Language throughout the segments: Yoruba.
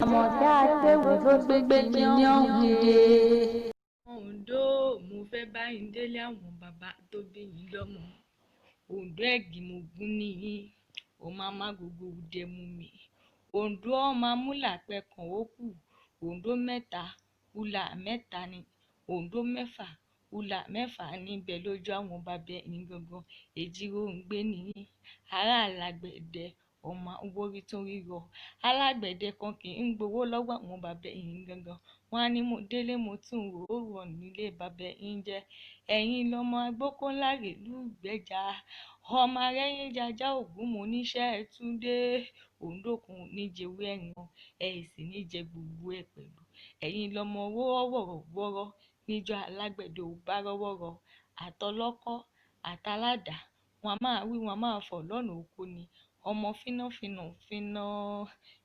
Àmọ̀kẹ́ Akéwì tó gbé kinní ọ̀hún dé. Ondo, mo fẹ́ẹ́ bá yín délé àwọn bàbá tó bí yín lọ́mọ. Ondo ẹ̀gìnmógún ni yín, ọmọ amágogo dé mú mi. Ondo ọmọ amúlápẹ̀kàn ó kù. Ondo mẹ́ta hùlà mẹ́ta ni. Ondo mẹ́fà hùlà mẹ́fà níbẹ̀ lójú àwọn bàbá ẹ̀yìn gangan. Èjìròǹgbè ni yín, ará alágbẹ̀dẹ ọmọ awórí tó ń rírọ. Alágbẹ̀dẹ kan kì í gbowó lọ́wọ́ àwọn bàbá ẹ̀yìn gangan. Wọ́n á ní mo délé mo tún rò ó rọ̀ nílé bàbá ẹ̀yìn jẹ́. Ẹ̀yin lọmọ agbókòńlá rèlú ìgbẹ́jà. Ọmọ arẹ́yìnjájá ògún mo níṣẹ́ túndé. Ondo kan ò ní jẹwé ẹ̀ràn, ẹ̀ sì ní jẹ gbogbo ẹ̀ pẹ̀lú. Ẹ̀yin lọmọ wọ́rọ́wọ́rọ́ níjọ́ alágbẹ̀dẹ ò bá rọ́wọ́ rọ. Àtọlọ́kọ́ àtàládàá wọn a máa wí wọn a máa fọ̀ lọ́nà oko ni. Ọmọ fínnáfínná fínná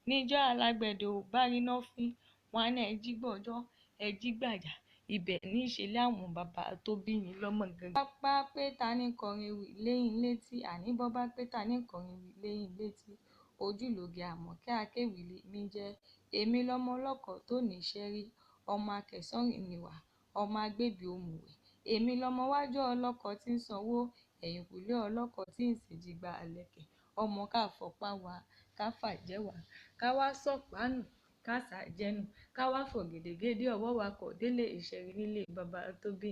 níjọ́ alágbẹ̀dẹ ò bá ríná fín. Wọn á ní ẹ jí gbọ́jọ́, ẹ jí gbàjà. Ibẹ̀ ní í ṣe lé àwọn bàbá tó bí yín lọ́mọ gangan. Bá bá pé ta ní kọrin ewì léyín létí, àní bọ́ bá pé ta ní kọrin ewì léyín létí. Ojúlóge Àmọ̀kẹ́ Akéwì lèmi jẹ́. Èmi lọmọ ọlọ́kọ̀ tó níṣẹ́ rí, ọmọ akẹ̀sán níwà, ọmọ agbébi òmùwẹ̀. Èmi lọmọ wájú ọlọ́kọ̀ tí ń sanwó, ẹ̀yìnkùlé ọlọ́kọ̀ tí ń ṣèjìgbà ìlẹ̀kẹ̀. Ọmọ ká fọpá wa, ká fàjẹ́ wa, ká wá sọ̀pá nù, ká ṣàjẹ́ nù, ká wá fògèdègèdè ọwọ́ wa kọ̀ délé ìṣeré nílé bàbá tó bí.